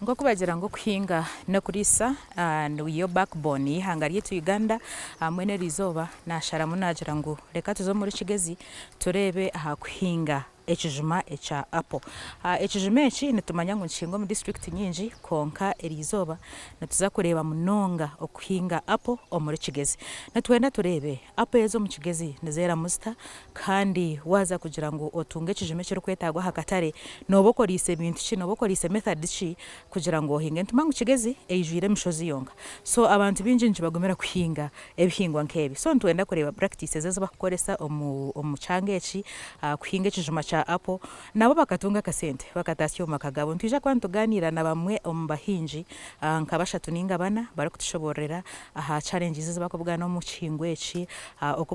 Nk'oku bagira ngu okuhinga n'okuriisa niyo backbone y'eihanga ryaitu Uganda, mbwenu eriizooba naasharamu naagira ngu reka tuze omuri Kigezi tureebe aha kuhinga ekijuma ekya apple. Ekijuma eki nitumanya ngu nikihingwa omu disiturikiti nyingi kwonka eriizooba nituza kureeba munonga okuhinga apple omuri Kigezi. Nitwenda tureebe apple ez'omu Kigezi nizeeramu zita Kandi waaza kugira ngu otunge ekijuma ekirikwetaagwa aha katare, nooba okoreise bintu ki, nooba okoreise method ki kugira ngu ohinge? Nitumanya ngu Kigezi eijwire emishozi yonka. So abantu baingi nikibagumira kuhinga ebihingwa nk'ebi. So nitwenda kureeba practices ezi barikukoresa omu omu kyanga eki kuhinga ekijuma kya apple, nabo bakatunga akasente bakataasya omu maka gaabo. Nitwija kuba nitugaaniira na bamwe omu bahingi nka bashatu nainga bana barikutushoboororera aha challenges ezi barikubugana omu kihingwa eki, oku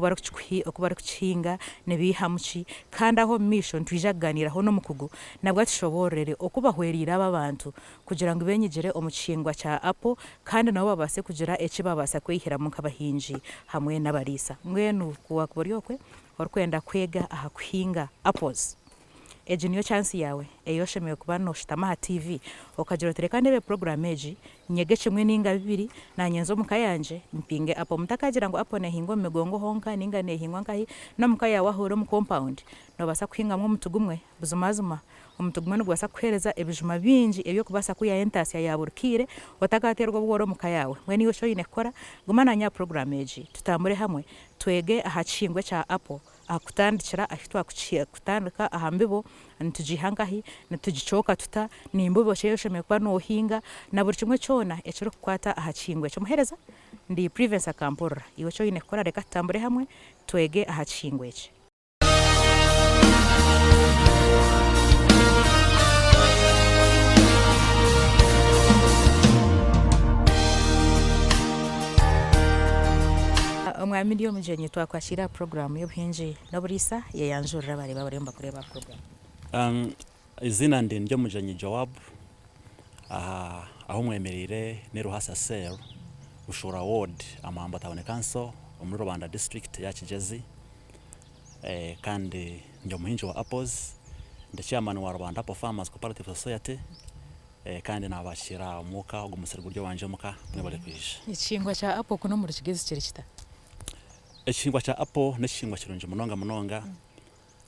oku barikukihinga, nibiihamu ki, kandi aho omu maisho nitwija kugaaniiraho n'omukugu nabwo atushoboororere oku bahwereire aba abantu kugira ngu benyigire omu kihingwa kya apple kandi nabo babaase kugira eki baabaasa kwehiramu nk'abahingi hamwe n'abariisa. Mbwenu ku waakuba ori okwe orikwenda kwega aha kuhinga apples, Egi niyo chansi yaawe ei oshemereire kuba nooshutama aha tiivi okagira oti reka ndeebe puroguraamu egi, nyege kimwe nainga bibiri, naanye nze omu ka yangye mpinge apo. Mutakaagira ngu apo neehingwa omu migongo honka nainga neehingwa nkahi, n'omu ka yaawe ahu ori omu kompawundi noobaasa kuhingamu omuti gumwe. Buzimazima omuti gumwe nigubaasa kukuheereza ebijuma bingi eby'okubaasa kwihaho entaasya ya buri kaire otakaateerwa obworo omu ka yaawe. Mbwenu iwe eki oine kukora, guma naanye aha puroguraamu egi tutambure hamwe twege aha kihingwa ekya apo. Aha kutandikira ahu twakutandika aha mbibo nitugiiha nkahi, nitugicooka tuta, ni mbibo ki ei oshemereire kuba noohinga na buri kimwe kyona ekirikukwata aha kihingwa ekyo. Muheereza, ndi Privence Akampurira. Iwe eki oine kukora reka tutambure hamwe twege aha kihingwa eki. Omwami Ndyomugyenyi twakwakiire aha puroguraamu y'obuhingi n'oburiisa, yeyanjurire abareebi abariyo nibakureeba aha puroguraamu. Eiziina ndi Ndyomugyenyi Joab, aha ahu mwemereire ni Ruhasa Cell, Bushura Ward, Amambo Town Council omuri Rubanda District eya Kigyezi kandi ndi omuhingi wa apples, ndi chairman wa Rubanda Apple Farmers Cooperative Society. Kandi naabakiira omuka, ogwo musiri guri owangye omuka, mwebare kwija. Ekihingwa kya apo kunu omuri Kigezi kiri kita? Ekihingwa kya apo n'ekihingwa kirungi munonga munonga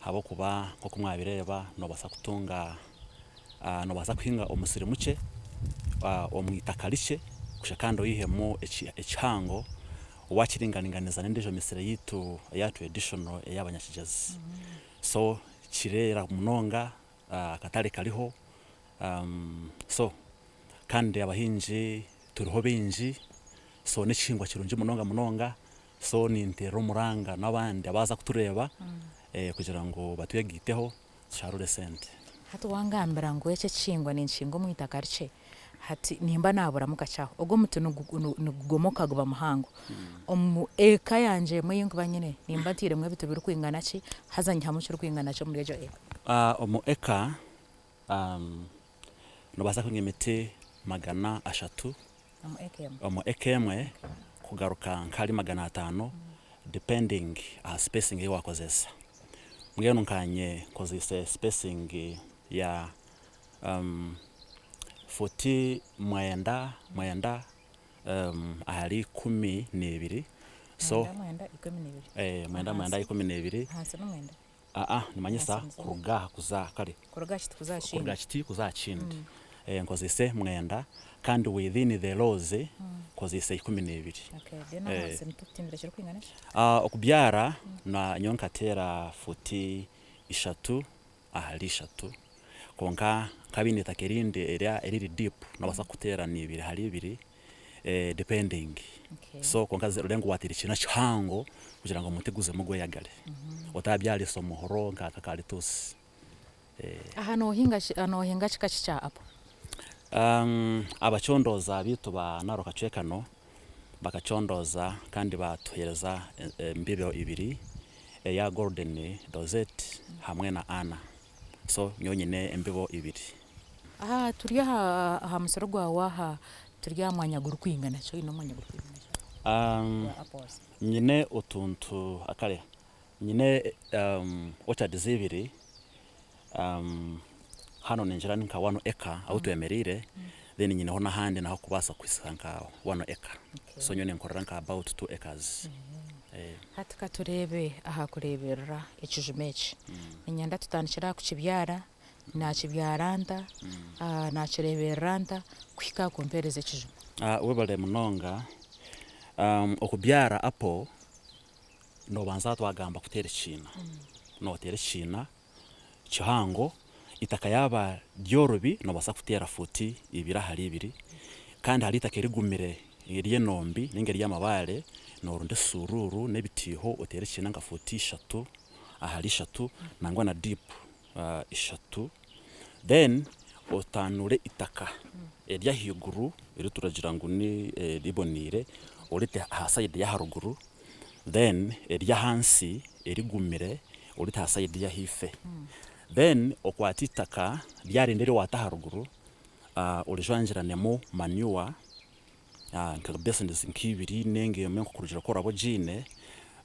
ahabw'okuba nk'oku mwabireeba noobaasa kutunga, noobaasa kuhinga omusiri mukye omu itaka rikye kusha kandi oihemu ekihango waakiringaringaniza n'endiijo misiri yaitu eya traditional ey'abanyakigyezi. So kireera munonga, akatare kariho. So kandi abahingi turiho baingi so n'ekihingwa kirungi munonga munonga so ninteera omuranga n'abandi abaaza kutureeba kugira ngu batwegaiteho tusharure esente. Hati wangambira ngu eki ekihingwa ninkihinga omu itaka rikye, hati nimba naaburamu kakye aho, ogwo omuti nigugomoka guba muhango. Omu eka yangye emwe ei nkuba nyine nimba ntairemu ebiti birikwingana ki haza nyihamu ekirikwingana ki omuri egyo eka? Omu eka Noobaasa kuhinga emiti 300 omu eka emwe kugaruka nk'ahari 500 depending aha spacing ei waakozesa. Mbwenu nkaanye nkozeise spacing ya fuuti mwenda mwenda ahari 12 so mwenda mwenda ahari 12. Aa nimanyisa kuruga aha kuza aha kare. Kuruga aha kiti kuza aha kindi. Kuruga aha kiti kuza aha kindi. Nkozeise mwenda kandi within the rows nkozeise 12. Okay, then ahansi nitutimbira ekirikwingana ki? Okubyara nyowe nkateera fuuti ishatu ahari ishatu kwonka nk'abaine eitaka erindi eriri deep nobaasa kuteera n'ibiri ahari ibiri. Depending so kwonka orebe ngu wateera ekiina kihango kugira ngu omuti guzemu gweyagare otabyarisa omuhoro nka karitusi. Aha nohinga kika ki kya apo? Abacondooza beitu ba Narok Kacwekano bakacondooza kandi batuhereza embibo ibiri eya golden dozet hamwe na Anna so nyowe nyine embibo ibiri. Aha turi aha musiri gwawe aha turi aha mwanya gurikwingana ki? Oine omwanya gurikwingana ki gwa apples? Nyine otuntu kare nyine orchards ibiri hanu ningira ni nka one acre ahu twemereire. Then nyineho n'ahandi naho kubaasa kuhitsya nka one acre. So nyowe ninkorera nka about two acres. Hati ka tureebe aha kureeberera ekijuma eki. Niinyenda tutandikire aha kukibyara, naakibyara nta, naakireeberera nta kuhika aha kumpeereza ekijuma? Webare munonga. Okubyara apple, noobanza twagamba kuteera ekiina. Nooteera ekiina kihango, eitaka yaaba ryorobi noobaasa kuteera fuuti ibiri ahari ibiri kandi hariho eitaka erigumire ery'enombi nainga ery'amabaare noorunda esuruuru n'ebitiiho oteere ekiina nka fuuti ishatu ahari ishatu nangwa na diipu ishatu then otanuure eitaka ery'ahaiguru eri turagira ngu ni eriboneire orite aha sayidi y'aharuguru. Then ery'ahansi erigumire orite aha sayidi y'ahaifo. Then okwate eitaka ryarindi eri waata aharuguru orijwangiranemu manure nka basins nk'ibiri ninga emwe nk'okurugiirira oku oraba ogiine,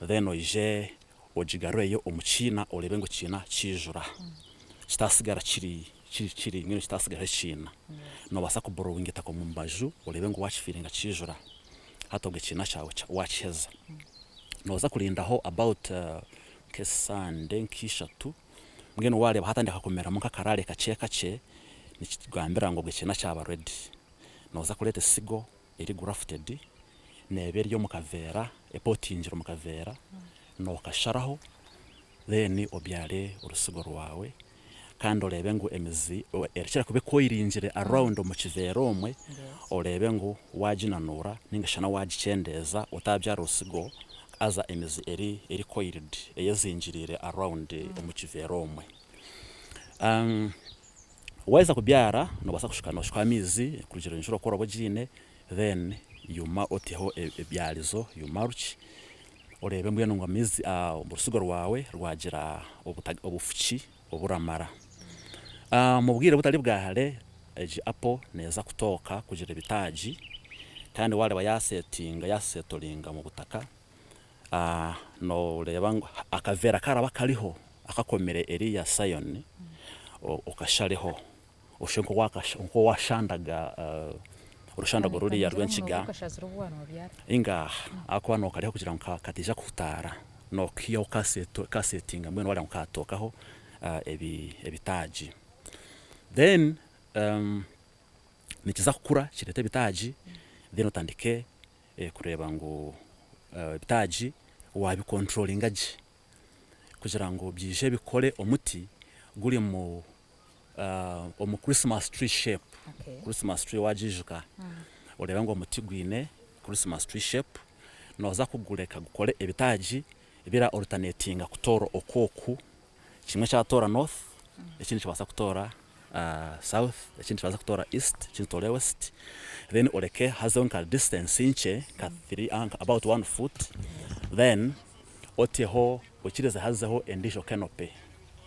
then oije ogigarureyo omu kiina oreebe ngu ekiina kiijura kitasigara kiri kiri mbwenu kitasigaraho ekiina. Noobaasa kuborowinga eitaka omu mbaju oreebe ngu waakifiiringa kiijura. Hati obwo ekiina kyawe waakiheza, nooza kurindaho about nk'esande nk'ishatu, mbwenu waareeba haatandika kumeramu nk'akaraare kakye kakye, nikikugambira ngu obwo ekiina kyaba ready. Nooza kureeta esigo eri grafted, neeba eri omu kaveera, epotingire omu kaveera, nookasharaho then obyare orusigo rwawe. Kandi oreebe ngu emizi erekire kuba ekoiringire around omu kiveera omwe, oreebe ngu waaginanuura nainga shi waagikyendeeza otaabyara orusigo haza emizi eri eri coiled eyezingiriire around omu kiveera omwe. Waaheza kubyara noobaasa kushuka nooshukaho amaizi kurugiirira enjura oku oraba ogiine then yuma oteho ebyarizo you mulch Oreebe mbwenu ngu amaizi orusigo rwawe rwagira obufuki oburamara. Omu bwire butari bwa hare egi apo neeza kutooka kugira ebitaagi kandi waareeba yaasetinga yaasetoringa omu butaka, nooreeba ngu akaveera karaba kariho akakomire eriiya sayoni okashareho. Oshushe nk'owashandaga orushandago ruriya rw'enkiga, ninga ahakuba nokareeba kugira ngu kataija kuhutaara, nokiihaho kasetinga mbwenu wareeba ngu katookaho ebitaagi. Then nikiza kukura kireete ebitaagi then otandike kureeba ngu ebitaagi wabikonturoringa gye kugira ngu biije bikore omuti gurimu omu Christmas tree shape, Christmas tree wagiijuka? Oreebe ngu omuti gwine Christmas tree shape, nooza kugureka gukore ebitaagi bira alternatinga kutoora oku oku, kimwe kyatoora north, ekindi kibaasa kutoora south, ekindi kibaasa kutoora east, ekindi kitoore west, then oreke hazeho nka distance nkye nka three about one foot, then oteho oikirize hazeho endiijo canopy.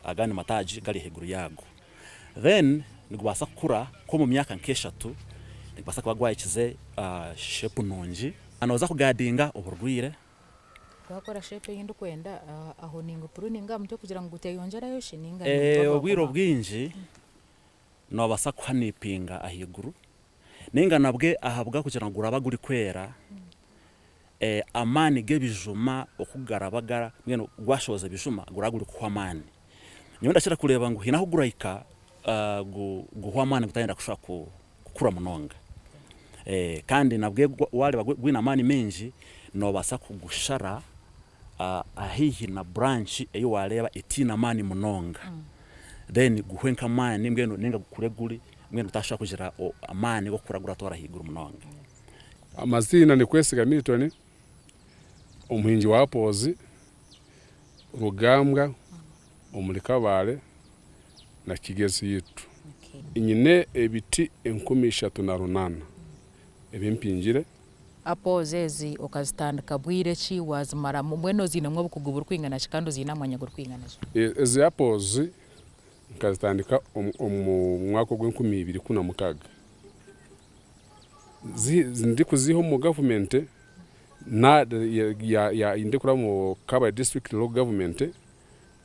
Agandi mataagi gari ahaiguru yaago. Then nigubaasa kukura nk'omu myaka nk'eshatu nigubaasa kuba gwahikize shape nungi. Nooza kugaadinga oburwaire. Gwakora shape ei ndikwenda aho ningupuruninga aha mutwe kugira ngu guteyongyerayo shi ninga ningutwa Obwire gwakoma? obwingi noobaasa kuhanipinga ahaiguru ninga nabwe ahabw'okugira ngu guraba gurikwera Amaani g'ebijuma oku garaba gara mbwenu gwashohoza ebijuma guraba gurikuhwa amaani. Nyowe ndakira kureeba ngu haine ahu gurahika guhwa amaani gutayenda kushuba kukura munonga. Kandi nabwe wareeba gwine amaani maingi nobaasa kugushara haihi na branch ei wareeba etiine amaani munonga then guhwe nk'amaani mbwenu ninga gukure guri mbwenu gutashusha kugira amaani g'okukura guratwara ahaiguru munonga. Amaziina ni Kwesiga Milton, omuhingi wa apples, Rugambwa omuri Kabale na Kigezi yaitu. Nyine ebiti 3800 ebi mpingire. Apples ezi okazitandika bwire ki, wazimaramu, mbwenu oziinemu obukugu burikwingana ki kandi oziine aha mwanya gurikwingana ki? Ezi apples nkazitandika omu mwaka ogw'enkumi ibiri ikumi na mukaaga. Ndikuziiha omu gavumenti ndikuraba omu Kabale district local government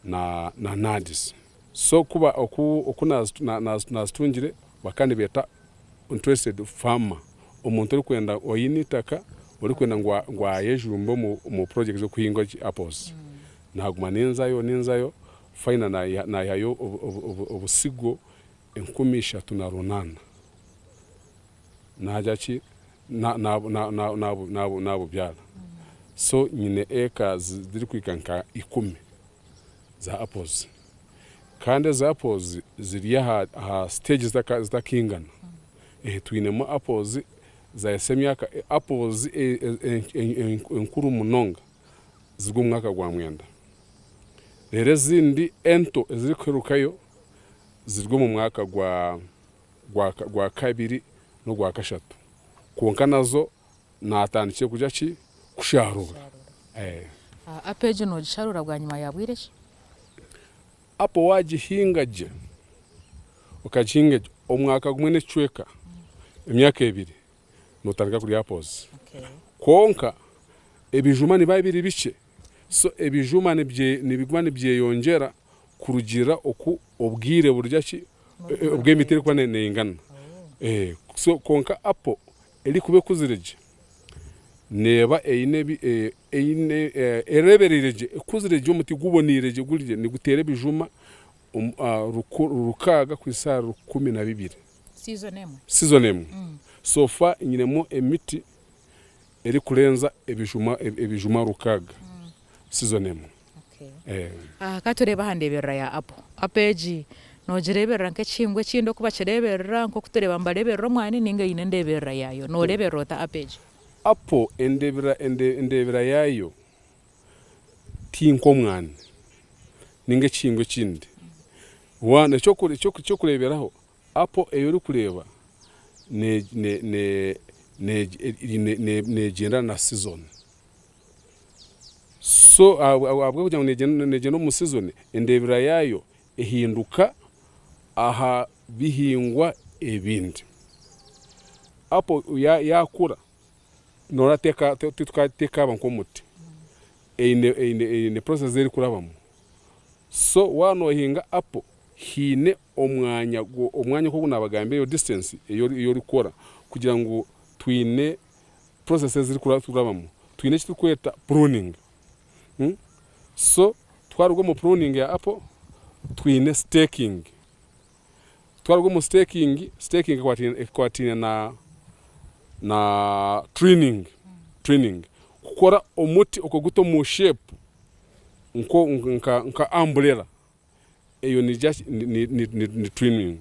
na NAADS. So kuba oku nazitungire bakaba nibeeta interested farmer, omuntu orikwenda oine eitaka orikwenda ngu ayejumbe omu project z'okuhinga apples. Naguma ninzayo ninzayo final naihayo obusigo 3800 nagira ki nabubyara. So nyine acres zirikuhika nka 10 za apples. Kandi ezi apples ziri aha stage zitakingana. Twinemu apples zahitsya emyaka, apples enkuru munonga ziri omu mwaka gwa mwenda. Reero ezindi ento ezirikuherukayo ziri omu mwaka gwa kabiri n'ogwa kashatu. Kwonka nazo naatandikire kugira ki? Kusharuura. Apo egyo noogisharuura bwanyima ya bwire ki? Apo waagihinga gye, okagihinga gye omwaka gumwe n'ekicweka, emyaka ebiri, nootandika kurya apples. Kwonka ebijuma nibiba biri bikye, so ebijuma nibiguma nibyeyongyera kurugiirira oku obwire burya ki, obw'emiti erikuba neingana. So kwonka apple erikuba ekuzire gye, neeba eine eine ereebereire gye, ekuzire gye, omuti guboneire gye guri gye, niguteera ebijuma 6 kuhitsya ahari 12. Season emwe? Season emwe. So far nyinemu emiti erikurenza ebijuma ebijuma 6 season emwe. Ka tureebe aha ndeeberera ya apo. Apo egi noogireeberera nk'ekihingwa ekindi oku bakireeberera nk'oku tureeba nibareeberera omwani nainga eine endeeberera yaayo? Nooreeberera ota apo egi? Apo endeebera yaayo ti nk'omwani nainga ekihingwa ekindi. Eky'okureeberaho Apo ei orikureeba neegyenda na sizoni. So ahabw'okugira ngu neegyenda omu sizoni, endeebera yaayo ehinduka aha bihingwa ebindi. Apo yaakura noreeba tekaaba nk'omuti, eine process ezi erikurabamu. So waaba noohinga apo haine omwanya omwanya nk'oku naabagambira eyo distance ei orikukora kugira ngu twine process ezi turikurabamu. Twine eki turikweta pruning, so twaruga omu pruning ya apple twine staking, twaruga omu staking, staking ekwataine na trining, trining kukora omuti okaguta omu shape nka umbrella. Eyo ni just ni trimming.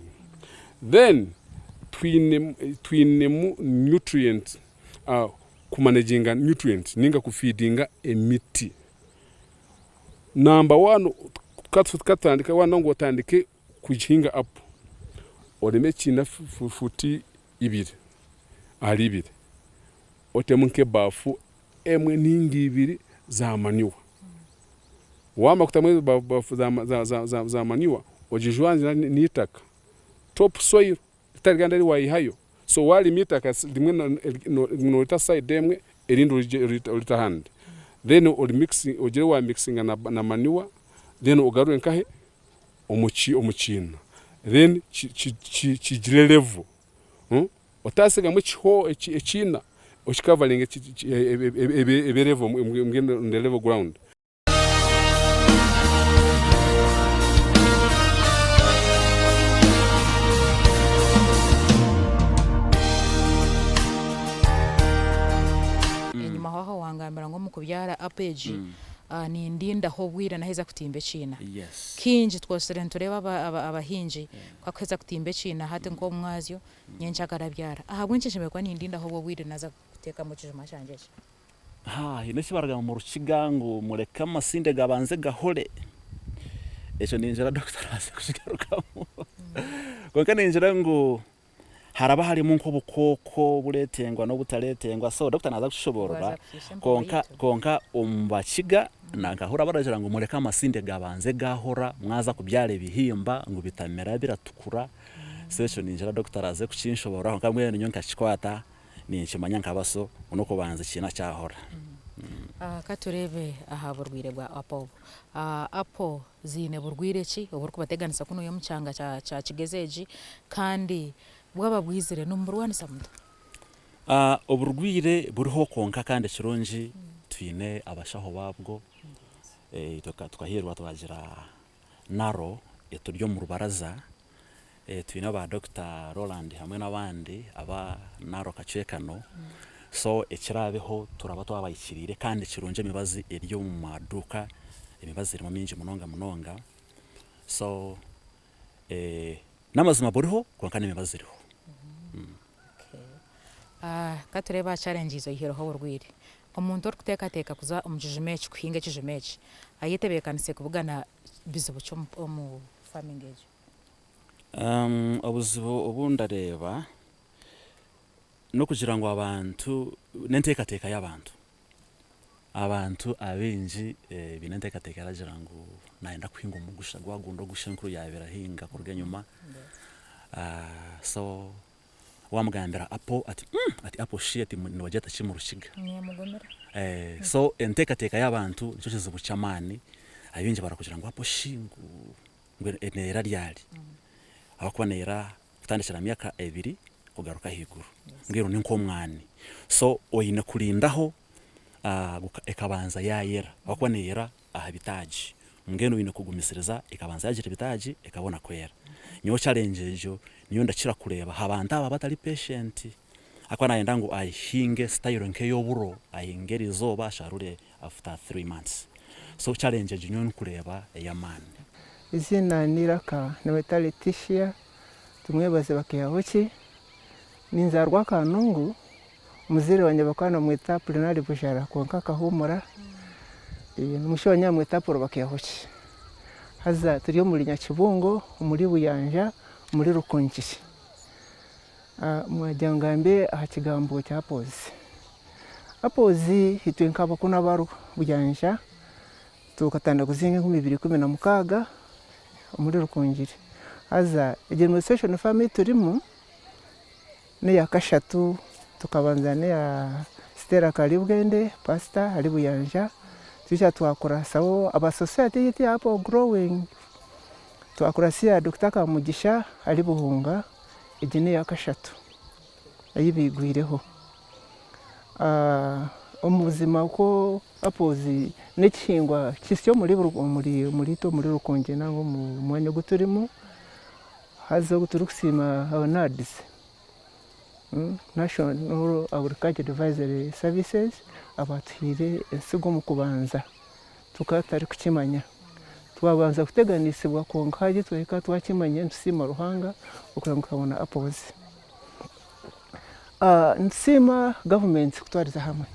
Then twinemu nutrient ku managinga nutrient ninga ku feedinga emiti. Number one katutandike waba ngu otandike kugihinga apple, oreme ekiina fuuti ibiri ahari ibiri, otemu nk'ebaafu emwe ninga ibiri za manure. Waamara kutamu ebafu za manure, ogijwanzye n'eitaka, top soil ritari ryandi eri waihayo. So waarima eitaka rimwe norita side emwe erindi orite ahandi. Then ogire wa mixinga na manure then ogarure nkahe? Omu kiina. Then kigire level. Otatsigamu ekiina okikavaringe ebe level mbwenu on the level ground. Enyimaho aho wangambira ngu omu kubyara app egi nindindaho obwire naheza kutimba ekiina. Kaingi twosire nitureeba abahingi ku akuheza kutimba ekiina hati nk'omumwazyo nyenkya akarabyara. Ahabw'enki nshemereire kuba nindindaho obwo obwire naaza kuteekamu ekijuma kyangye eki? Haine eki baragamba omu Rukiga ngu mureke amasinde gabanze gahore. Ekyo ningira Dokita arabaasa kukigarukamu. Kwonka ningira ngu haraba harimu nk'obukooko obureetengwa n'obutareetengwa so Dokita naaza kukishoboorora kwonka kwonka omu Bakiga nkahurira baragira ngu mureke amasinde gabanze gahora mwaza kubyara ebihimba ngu bitamera biratukura. So ekyo ningira Dokita araaze kukinshoboororaho kwonka mbwenu nyowe nkakikwata ninkimanya nka baso ngu n'okubanza ekiina kyahora. Ka tureebe aha burwaire bwa apple obu. Apple ziine burwaire ki oburikubateganisa kunuya omu kyanga kya Kigezi egi kandi Bwaba bwizire nimuburwanisa muta? Oburwaire buriho kwonka kandi ekirungi twine abashaho baabwo. Itwe tukahiirwa twagira NARO eturi omu rubaraza. Twine ba Dokita Roland hamwe n'abandi aba NARO Kacwekano. So ekiraabeho turaba twabahikiriire kandi ekirungi emibazi eri omu maduuka, emibazi erimu mingi munonga munonga. So N'amazima buriho kwonka n'emibazi eriho. Ka tureebe aha challenges oyihireho oburwaire. Omuntu orikuteekateeka kuza omu kijuma eki kuhinga ekijuma eki, ayetebeekanise kubugana bizibu ki omu farming egyo? Obuzibu obu ndareeba n'okugira ngu abantu n'enteekateeka y'abantu. Abantu abaingi baine enteekateeka eragira ngu nayenda kuhinga omugusha gwa gundi ogu ishenkuru yaabaire ahinga kuruga enyima so wamugambira apo ati ati apo shi ati nibagyeta ki omu Rukiga? So enteekateeka y'abantu nikyo kizibu ky'amaani, abaingi barakugira ngu apo shi ngu neera ryari? Ahabw'okuba neera kutandikira aha myaka ebiri kugaruka ahaiguru mbwenu ni nk'omwani so oine kurindaho ekabanza yaayera ahabw'okuba neeyera aha bitaagi mbwenu oine kugumisiriza ekabanza yaagira ebitaagi ekabona kwera. Nyowe challenge egyo niyo ndakira kureeba aha bantu abo abatari patient ahakuba naayenda ngu ahinge style nk'ey'oburo ahinge eriizooba asharure after 3 months so challenge egyo nyowe ndikureeba ey'amaani. Eiziina n'eiraka nibeta Leticia Tumwebaze Bakeyahoki, ninzaarwa Kanungu, omuzaire wangye bakaba nibamweta Pulinari Bujara kwonka akahuumura, n'omushija wangye nibamweta Apollo Bakeyahoki. Haza turi omuri Nyakibungo, omuri Buyanja, omuri Rukungiri. Mwagira ngu ngambe aha kigambo kya apples. Apples itwe nk'abakunu aba Buyanja tukatandika kuzihinga 2016 omuri Rukungiri. Haza egyo demonstration farm ei turimu n'eya kashatu, tukabanza n'eya Stella Karibwende pastor ahari Buyanja, twija twakurasaho aba society yaitu eya apple growing, twakurasa eya Dokita Kamugisha ahari Buhunga, egi n'eya kashatu ei baigwireho. Omu buzima kwo apples n'ekihingwa kisya omuri omuriitwe omuri Rukungiri nangwa omu mwanya ogu turimu, haza ogu turikusiima aba NAADS, National Agriculture Advisory Services, abaatuhaire ensigo omu kubanza tukaba tutarikukimanya. Twabanza kuteganisibwa kwonka hati twahika twakimanya nitusiima Ruhanga okugira ngu tukabona apples. Nitusiima gavumenti kutwariza hamwe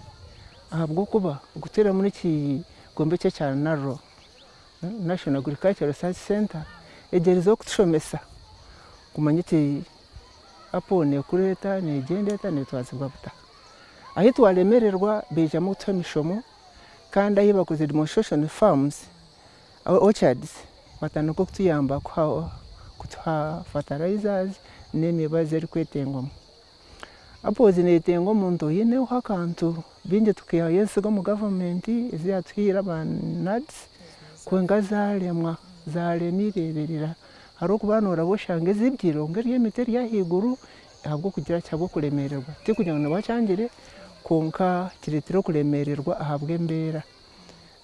ahabw'okuba okuteeramu n'ekigombe eki ekya NARO, National Agricultural Research Centre, egyerizeho kutushomesa kumanya eki apo neekura eta, neegyenda eta, neetwazibwa buta. Ahu twaremererwa baijamu kutuha emishomo kandi ahu bakozire demonstration farms, orchards, batandika kutuyamba kutuha fertilizers n'emibazi erikwetengwamu. Apples neetenga omuntu oineho akantu, baingi tukaihayo ensigo omu gavumenti ezi yaatuhaire aba NAADS kwonka zaaremwa, zaarema eireeberera ahabw'okuba nooraba oshanga ezibwire kwonka eri emiti eri ahaiguru ahabw'okugira ki ahabw'okuremererwa tikugira ngu nibakyangire kwonka kireetire okuremererwa ahabw'embeera.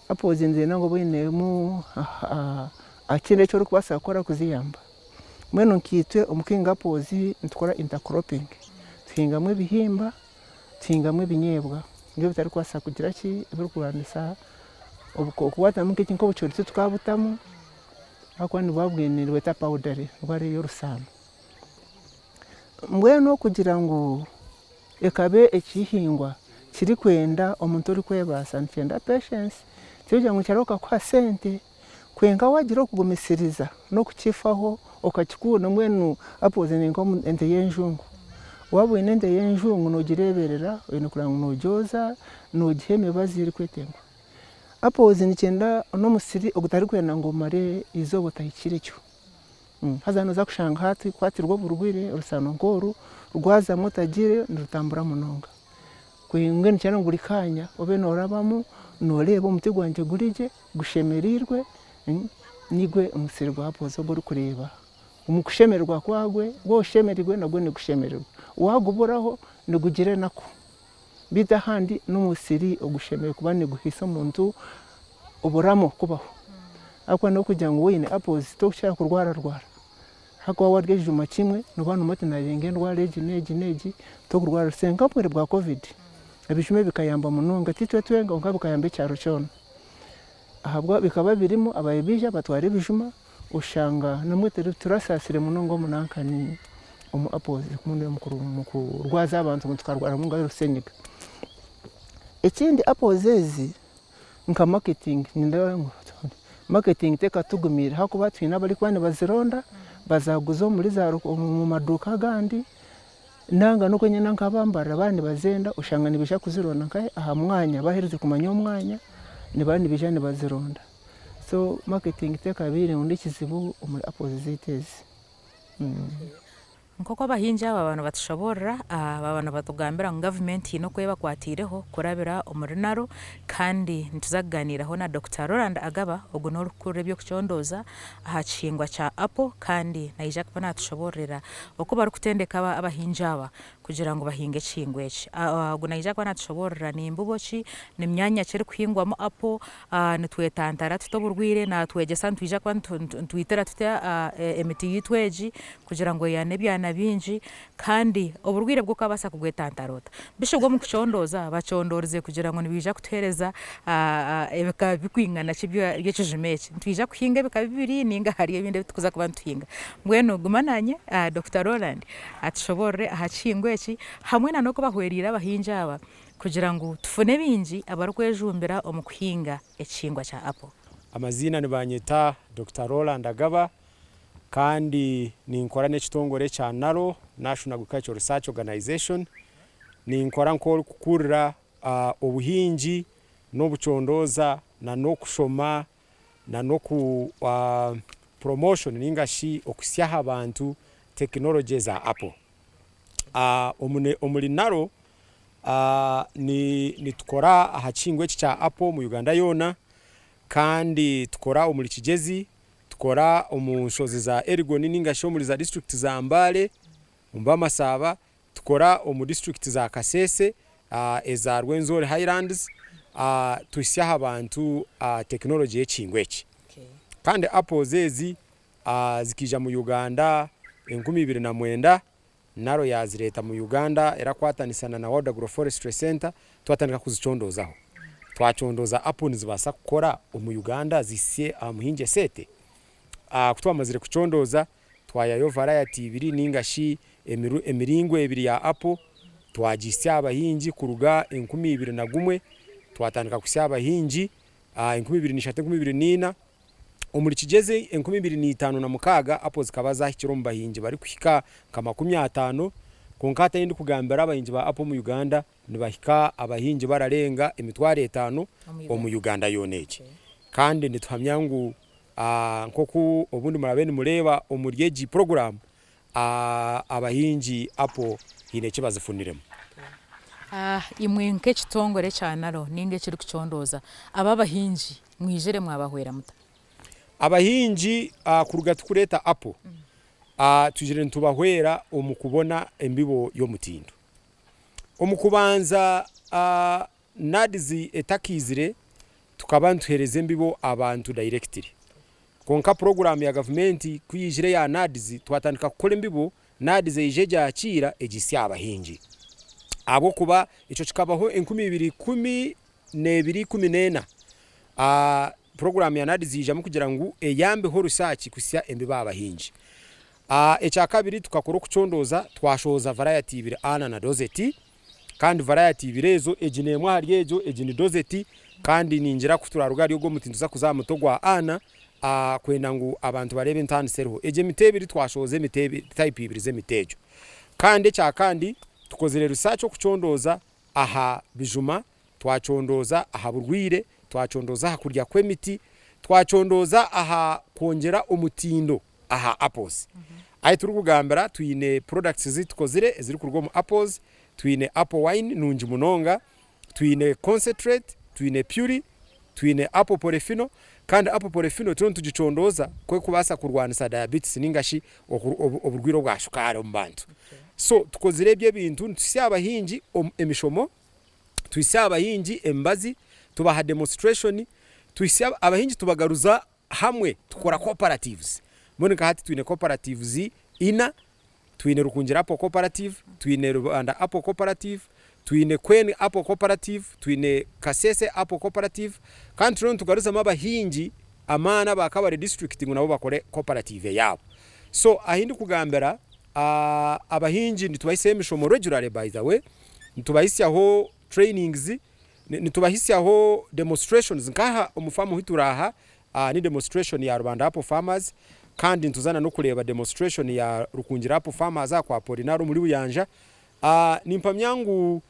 Apples niinyenda ngu obe oinemu ekindi eki orikubaasa kukora kuziyamba. Mbwenu nkaitwe omu kuhinga apples nitukora intercropping, tuhingamu ebihimba, tuhingamu ebinyeebwa nibyo bitarikubaasa kugira ki, ebirikurwanisa obukooko waatamu nk'obucoori titukabutamu ahabw'okuba nibuba bwine nibweta powdery nibuba buri orusaano. Mbwenu okugira ngu ekaba ekihingwa kirikwenda omuntu orikwebaasa nikyenda patience, tikugira ngu nikirahuka kukuha sente kwonka waagira okugumisiriza n'okukifaho okakikunda mbwenu apples ni nk'ente y'enjungu, waaba oine ente y'enjungu noogireeberera oine kureba ngu noogyoza, noogiha emibazi erikwetengwa. Apples nikyenda n'omusiri ogutarikwenda ngu omare eizooba otahikirekyo, haza nooza kushanga hati kukwatirwa oburwaire orusaano nk'oru rwazamu otagire nirutambura munonga. Mbwenu nikyenda ngu buri kaanya obe noorabamu nooreeba omuti gwangye guri gye, gushemereirwe, nigwe omusiri gwa apples ogu orikureeba. Omu kushemererwa kwagwe, waaba oshemereirwe nagwo nigushemererwa, waaguburaho nigugira enaku. Beitu ahandi n'omusiri ogushemereire kuba niguhaisa omuntu oburamu kubaho ahabw'okuba n'okugira ngu waaba oine apples torikukira kurwararwara ahabw'okuba waarya ekijuma kimwe nooba noomanya oti naayenga endwara egi n'egi n'egi torikurwara nk'obwire bwa covid ebijuma ebi bikayamba munonga tiitwe twenka kwonka bikayamba ekyaro kyona ahabw'okuba bikaba birimu ababaire baija batwara ebijuma Oshanga nambwo turasaasire munonga omu nankani omu apples omu kurwaza abantu ngu tukarwara munonga orusenyiga. Ekindi apples ezi nka marketing nindeeba ngu marketing tekatugumiire ahakuba twine abarikuba nibazironda bazaguza omuri za omu maduuka agandi nanga n'okwenyine nk'abambarara baaba nibazenda oshanga nibaija kuzironda nkahe aha mwanya baaherize kumanya omwanya nibaba nibaija nibazironda. So marketing tekabaire ngu nekizibu omuri apples zeitu ezi. Nk'oku abahingi aba baaba nibatushoboorora, baaba nibatugambira ngu gavumenti haine oku ebakwatiireho kurabira omuri NARO kandi nituza kugaaniiraho na Dokita Roland Agaba, ogu n'orikukurira eby'okucondooza aha kihingwa kya apple kandi naija kuba naatushoboororera oku barikutendeka abahingi aba kugira ngu bahinge ekihingwa eki. Ogu naija kuba natushoboororera ni mbibo ki, ni myanya ki erikuhingwamu apo, nitwetantara tuta oburwaire, natwegyesa nitwija kuba nitwitira tuta emiti yaitu egi kugira ngu eyane ebyana bingi kandi oburwaire bwo okabaasa kubwetantara ota. Bishu obwo omu kucondooza bacondoorize kugira ngu nibaija kutuheereza ebika bikwingana ki by'ekijuma eki. Nitwija kuhinga ebika bibiri ninga hariyo ebindi ebi turikuza kuba nituhinga. Mbwenu guma naanye Dokita Roland. Atushoboorore aha kihingwa eki hamwe na n'oku bahwereire abahingi aba kugira ngu tufune baingi abarikwejumbira omu kuhinga ekihingwa kya apple. Amaziina nibanyeta Dokita Roland Agaba kandi ninkora n'ekitongore ekya NARO, National Agricultural Research Organization. Ninkora nk'orikukurira obuhingi n'obucondooza na n'okushoma na n'oku promotion ninga shi okuhitsya aha bantu tekinologye za apple. Omuri NARO nitukora aha kihingwa eki kya apple omu Uganda yoona kandi tukora omuri Kigyezi, tukora omu nshozi za Elgon ninga shi omuri za disiturikiti za Mbale, omu Bamasaaba, Tukora omu disiturikiti za Kasese, eza Rwenzori Highlands, tuhitsya aha bantu tekinologye y'ekihingwa eki. Kandi apples ezi zikaija mu Uganda 2009, NARO yaazireeta mu Uganda erakwatanisa na World Agroforestry Centre, twatandika kuzicondoozaho. Twacondooza apple nizibaasa kukora omu Uganda zihitsye aha muhingi eseete? Ku twamazire kucondooza, Twayayo varayati ibiri ninga shi emiringo ebiri ya apo, twagihitsya aha bahingi kuruga 2001, twatandika kuhitsya aha bahingi 2003, 2004. Omuri Kigyezi 2056 apo zikaba zahikire omu bahingi barikuhika nka 50, kwonka hati ahi ndikugambira abahingi ba apo omu Uganda nibahika abahingi bararenga 5000 omu Uganda yoona egi. Kandi nituhamya ngu Nk'oku obundi muraabe nimureeba omuri egi puroguraamu, abahingi apo haine eki bazifuniremu. Imwe nk'ekitongore kya NARO ninga ekirikucondooza, abo abahingi mwijire mwabahwera muta? Abahingi kuruga tukureeta apo, twijire nitubahwera omu kubona embibo y'omutindo. Omu kubanza NAADS etakaizire, tukaba nituheereza embibo abantu dayirekitiri. Kwonka puroguraamu ya gavumenti ku yaizire eya NAADS, twatandika kukora embibo, NAADS eija egyakiira egihitsya aha bahingi. Ahabw'okuba ekyo kikabaho 2012, 14, puroguraamu ya NAADS yaijamu kugira ngu eyambeho risaaki kuhitsya embibo aha bahingi. Ekyakabiri tukakora okucondooza twashohoza varayati ibiri Ana na Dozeti. Kandi varayati ibiri ezo, egi n'emwe ahari egyo, egi ni dozeti, kandi ningira ku turaruga ahari ogu omuti nituza kuza aha muti ogwa ana, kwenda ngu abantu bareebe entaaniso eriho. Egyo emiti ebiri twashohoza emiti ebiri, type ibiri z'emiti egyo. Kandi ekya kandi, tukozire research okucondooza aha bijuma, twacondooza aha burwaire, twacondooza aha kurya kw'emiti, twacondooza aha kwongyera omutindo aha apples. Ahi turikugambira twine products ezi tukozire ezirikuruga omu apples, twine apple wine nungi munonga, twine concentrate, twine puree, twine apple polyphenol. Kandi apple polyphenol turiyo nitugicondooza ku erikubaasa kurwanisa diabetes ninga shi oburwaire obwa shukaari omu bantu. So tukozire ebyo ebintu nituhitsya abahingi emishomo, tuhitsya abahingi emibazi, tubaha demonstration, tuhitsya abahingi tubagaruza hamwe tukora cooperatives. Mbwenu nka hati twine cooperatives ina, twine Rukungiri Apple Cooperative, twine Rubanda Apple Cooperative, twine Kweni Apple Cooperative, twine Kasese Apple Cooperative kandi turiyo nitugaruzamu abahingi amaani aba Kabale district ngu nabo bakore cooperative eyaabo. So ahi ndikugambira abahingi nitubahisyaho emishomo regularly by the way, nitubahisyaho trainings, nitubahisyaho demonstrations nkaha omu faamu ahu turi aha ni demonstration ya Rubanda Apple Farmers kandi nituza na n'okureeba demonstration ya Rukungiri Apple Farmers aha kwa Polinari omuri Buyanja. Nimpamya ngu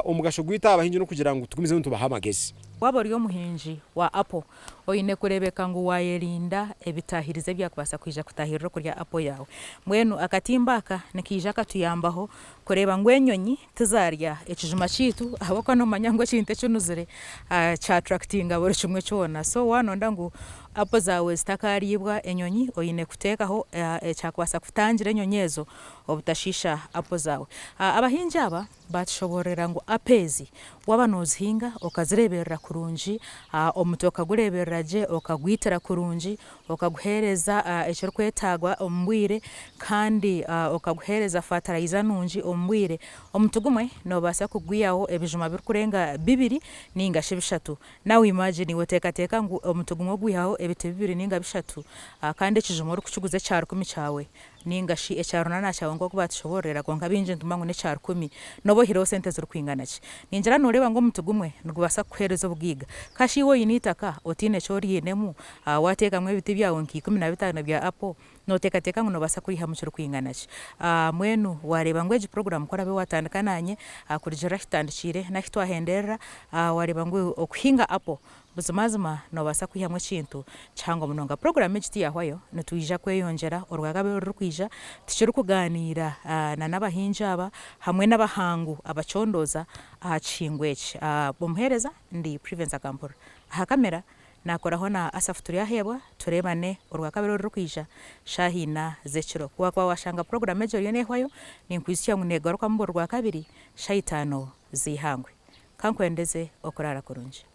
omugasho gwaitu aha bahingi n'okugira ngu tugumizemu nitubaha amagezi. Waaba ori omuhingi wa apo, oine kureebeka ngu waayerinda ebitaahirizi ebyakubaasa kwija kutaahirira okurya apo yaawe. Mbwenu akatimba aka nikaija katuyambaho kureeba ngu enyonyi tizaarya ekijuma kyaitu ahabw'okuba noomanya ngu ekintu ekinuzire kya-attractinga buri kimwe kyona. So waaba nooyenda ngu apo zaawe zitakaariibwa enyonyi, oine kuteekaho ekyakubaasa kutangira enyonyi ezo obutashiisha apo zaawe. Abahingi aba baatushoboororera ngu apo ezi waaba noozihinga okazireeberera kurungi, omuti okagureeberera gye, okagwitira kurungi, okaguheereza ekirikwetaagwa omu bwire kandi okaguheereza fatarayiza nungi omu bwire, omuti gumwe noobaasa kugwihaho ebijuma birikurenga bibiri ninga shi bishatu. Now imagine iwe teekateeka ngu omuti gumwe ogwihaho ebiti bibiri ninga bishatu kandi ekijuma orikukiguza ekyarukumi kyawe ninga shi ekyarunana kyawe nk'oku baatushoboororera kwonka baingi nitumanya ngu n'ekyarukumi nooba oihireho sente zirikwingana ki? Ningira nooreeba ngu omuti gumwe nigubaasa kukuheereza obugaiga. Kashi iwe oine eitaka otaine eki oriinemu, waateekamu ebiti byawe nka 15 bya apo, nooteekateeka ngu noobaasa kwihamu kirikwingana ki? Mbwenu waareeba ngu egi puroguraamu ku oraabe waatandika naanye kurugiirira ahu tutandikiire n'ahu twahenderera, waareeba ngu okuhinga apo Buzimazima noobaasa kwihamu ekintu kihango munonga. Puroguraamu egi tiyaahwayo, nitwija kweyongyera orwakabiri orurikwija tukirikugaaniira n'abahingi aba hamwe n'abahangu abacondooza aha kihingwa eki. Omuheereza ndi Privence Akampurira. Aha kamera naakoraho na Asaph Turyaheebwa. Tureebane orwakabiri orurikwija shaaha ina z'ekiro. Ku waakuba waashanga puroguraamu egi eriyo neehwayo, ninkwijutsya ngu neegarukamu buri Rwakabiri shaaha itaano z'eihangwe. Ka nkwendeze okuraara kurungi.